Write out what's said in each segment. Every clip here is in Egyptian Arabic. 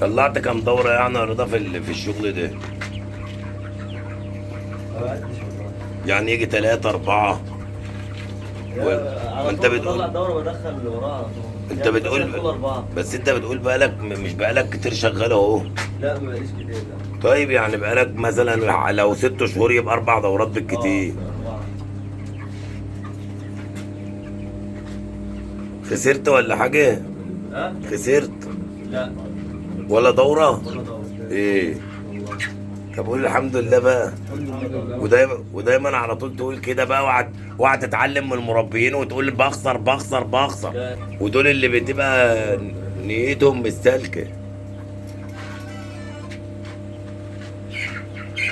طلعت كام دوره يعني يا رضا في الشغل ده؟ ما بعدش والله. يعني يجي 3 4. على انت طول بتقول بطلع دوره بدخل اللي وراها على طول. انت يعني بتقول مثلا كل 4. بس انت بتقول بقالك مش بقالك كتير شغال اهو. لا ما بقاليش كتير لا. طيب يعني بقالك مثلا لو 6 شهور يبقى 4 دورات بالكتير. 4. خسرت ولا حاجة؟ ها؟ خسرت؟ لا. ولا دوره؟ ولا دوره. ايه؟ طب قول الحمد لله بقى. ودايما على طول تقول كده بقى، وقعد تتعلم من المربيين وتقول بخسر بخسر بخسر، ودول اللي بتبقى نيتهم مش سالكة.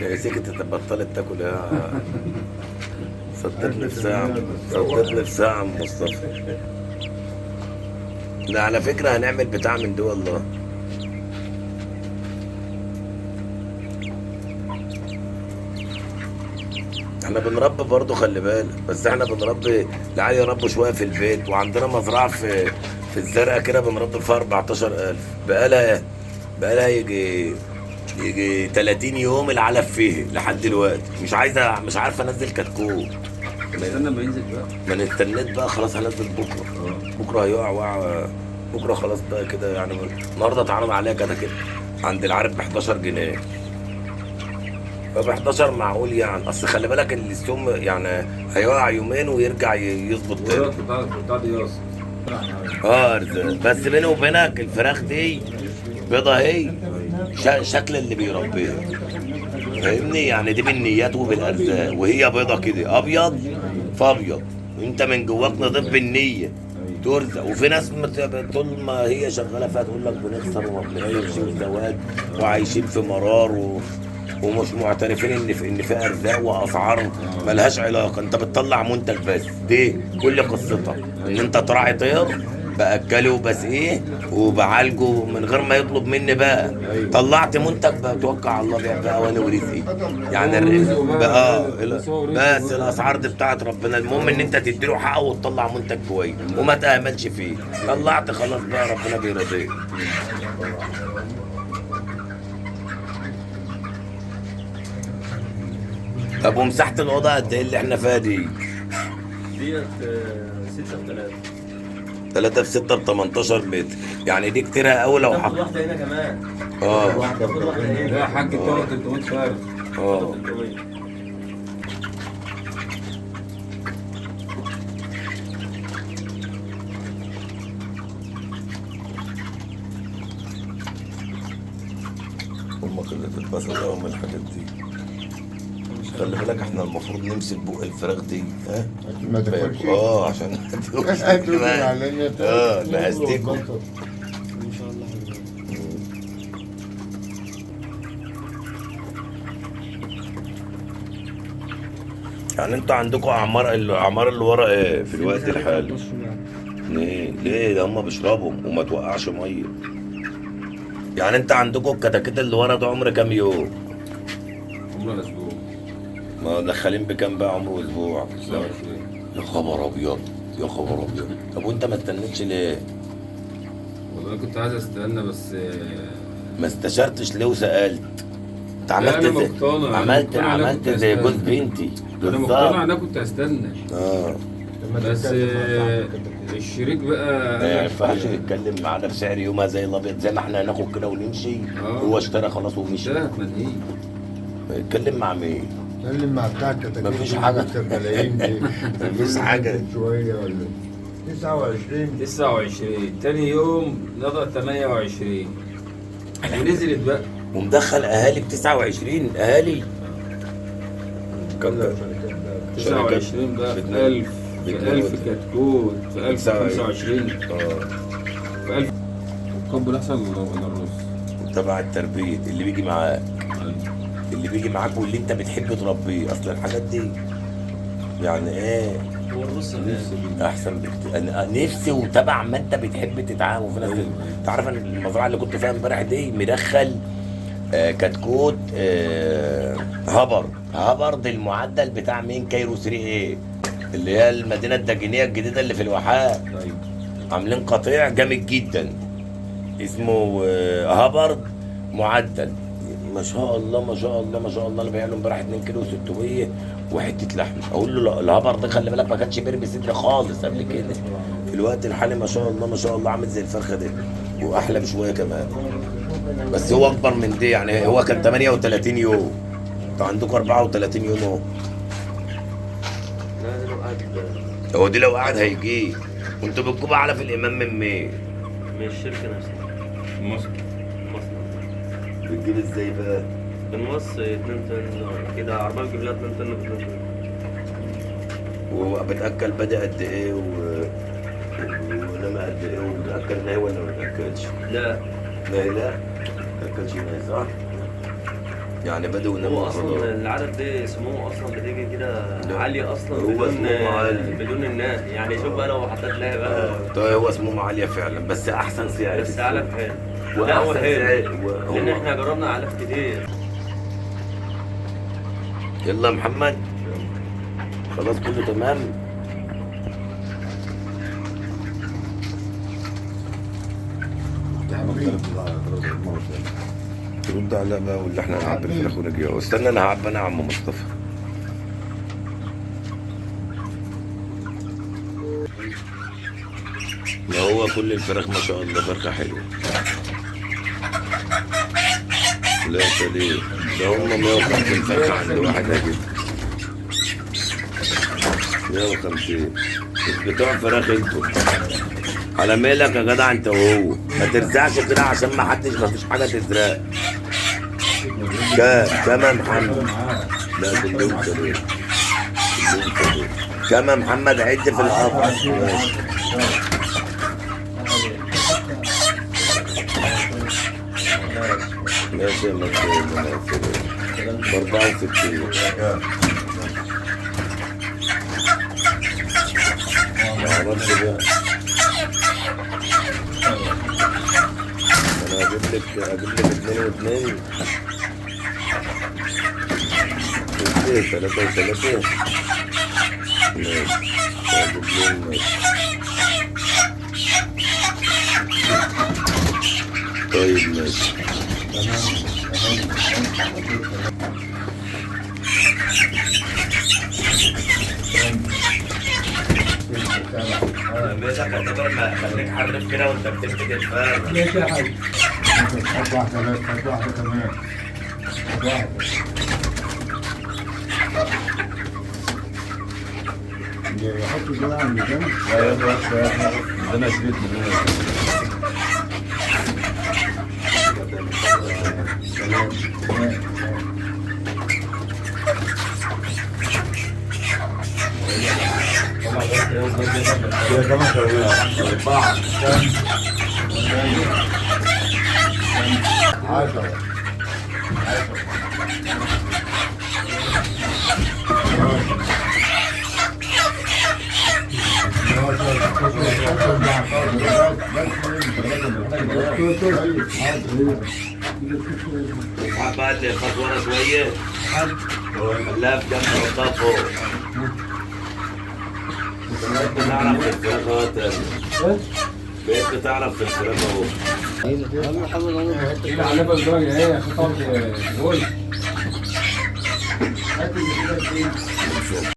يا سكتت بطلت تاكل يا صدت نفسها، صدت نفسها يا عم مصطفى. لا على فكرة هنعمل بتاع من دي والله. احنا بنربي برضه خلي بالك، بس احنا بنربي العيال يربوا شوية في البيت، وعندنا مزرعة في الزرقاء كده بنربي فيها 14000، بقالها يجي 30 يوم العلف فيه لحد دلوقتي، مش عارف انزل كتكوت. استنى ما ينزل بقى. ما انا استنيت بقى خلاص هنزل بكره. بكره هيقع وقع بكره خلاص بقى كده يعني. النهارده اتعرض عليا كده كده عند العارف ب 11 جنيه. فب 11 معقول يعني، اصل خلي بالك السم يعني هيقع يومين ويرجع يظبط تاني. ارزاق. بس بيني وبينك الفراخ دي بيضة هي شكل اللي بيربيها، فاهمني؟ يعني دي بالنيات وبالارزاق، وهي بيضة كده ابيض فابيض، انت من جواك نضيف بالنية ترزق. وفي ناس طول ما هي شغالة فيها تقول لك بنخسر وما بنخسرش وزواد وعايشين في مرار ومش معترفين ان في ارزاق واسعار ملهاش علاقة. انت بتطلع منتج بس، دي كل قصتك ان انت تراعي طير باكله وبسقيه وبعالجه من غير ما يطلب مني بقى. طلعت منتج بتوكل على الله بقى وانا ورزقي يعني الرزق بقى. بس الاسعار دي بتاعت ربنا، المهم ان انت تديله حقه وتطلع منتج كويس وما تاملش فيه. طلعت خلاص بقى ربنا بيرضيك. طب ومساحة الأوضة قد إيه اللي إحنا فيها دي؟ ديت 6 في 3. 3 في 6 ب 18 متر، يعني دي كتيرة أوي لو حط واحدة هنا كمان. واحدة هنا. لا يا حاج 300 فرد. 300. أمك اللي تتبسط أوي من الحاجات دي. خلي بالك احنا المفروض نمسك بق الفراخ دي، ها؟ ما تاكلش. عشان ما تاكلش. نهزتكم. ان شاء الله. يعني انتوا عندكم اعمار الاعمار اللي ورا ايه في الوقت الحالي؟ ليه؟ ده هم بيشربوا وما توقعش مية. يعني انت عندكم الكتاكيت اللي ورا ده عمر كام يوم؟ عمره اسبوع. ما دخلين بكام بقى عمره اسبوع؟ يا خبر ابيض يا خبر ابيض. طب وانت ما استنيتش ليه؟ والله كنت عايز استنى بس ما استشرتش ليه وسالت؟ انت عملت زي عملت زي جوز بنتي. انا مقتنع انا كنت هستنى. بس الشريك بقى ما ينفعش يتكلم معانا بسعر يومها زي الابيض، زي ما احنا هناخد كده ونمشي. هو اشترى خلاص ومشي. اشترى منهي. اتكلم مع مين؟ اتكلم مع بتاع الكتاكيت. مفيش حاجة. ملايين دي مفيش حاجة. شوية ولا 29 29 تاني يوم نضع 28 ونزلت بقى. ومدخل اهالي ب 29 اهالي. كم 29 بقى في 1000 في 1000 كتكوت في 1025 في 1000. القنبل احسن ولا الرز؟ تبع التربية اللي بيجي معاك. اللي بيجي معاك واللي انت بتحب تربيه، اصل الحاجات دي يعني ايه؟ هو الرز احسن بكتير. انا نفسي وتبع ما انت بتحب تتعامل. وفي ناس انت عارف ان المزرعة اللي كنت فيها امبارح دي مدخل كتكوت هبرد المعدل بتاع مين؟ كايرو 3 ايه اللي هي المدينة الدجينيه الجديدة اللي في الواحات. عاملين قطيع جامد جدا. اسمه هابرد معدل. ما شاء الله ما شاء الله ما شاء الله. انا بايع له امبارح 2 كيلو و600 وحتة لحمه. اقول له الهبر ده خلي بالك ما كانش بيرمي صدر خالص قبل كده. في الوقت الحالي ما شاء الله ما شاء الله عامل زي الفرخه دي واحلى بشوية كمان، بس هو اكبر من دي. يعني هو كان 38 يوم، انتوا عندكم 34 يوم اهو. لا ده لو قعد. هو دي لو قعد هيجي. وانتوا بتجيبوا اعلى في الامام من مين؟ من الشركة نفسها. مصر. المصنع. بتجيب ازاي بقى؟ بنوصي 2 طن كده، عربية بتجيب لها 2 طن ب 2 طن. وبتاكل بدأ قد ايه ونما قد ايه؟ وبتاكل ناي ولا ما بتاكلش؟ لا ناي لا ما بتاكلش ناي صح؟ يعني بدو ونما. هو اصلا العدد دي سموه اصلا بتيجي كده عالية اصلا. هو بدون عالي. بدون الناس يعني. شوف بقى لو حطيت لها بقى. طيب هو سموم عالية فعلا، بس احسن سعر. بس علف حلو. لا هو حلو لان احنا جربنا علف كتير. يلا يا محمد خلاص كله تمام. ترد على بقى ولا احنا هنعبي الفراخ ونجي؟ استنى انا هعبي انا يا عم مصطفى. ما هو كل الفراخ ما شاء الله فرخة حلوة. لا سليم ده هم 150 فرخة عند واحد هجيب 150 بتوع فراخ انتوا. على مالك يا جدع انت وهو، ما ترزعش كده عشان ما حدش، ما فيش حاجة تزرق. كام يا محمد؟ لا كلهم سليم كلهم سليم. كام يا محمد؟ عد في القفص. ماشي ماشي يا ماشي. ب 64. ما اعرفش بقى. انا هجيب لك 2 و2 3 و3. ماشي هجيب لهم. ماشي طيب ماشي. تمام. خليك حرف كده وانت بتمسك الفرخ. ماشي يا حاج. هات واحدة بس، هات واحدة كمان. هات واحدة. يحطوا كده على الميزان. لا ده انا شريت من هنا. تمام تمام. يا جماعة 4 10 اسحب بقى اللي خد ورا شوية. خليها في جنب، حطها فوق. بقيت بتعرف في الفراخ اهو تاني. بقيت بتعرف في الفراخ اهو. ايه على الدرجة ايه عشان تعرف تقول.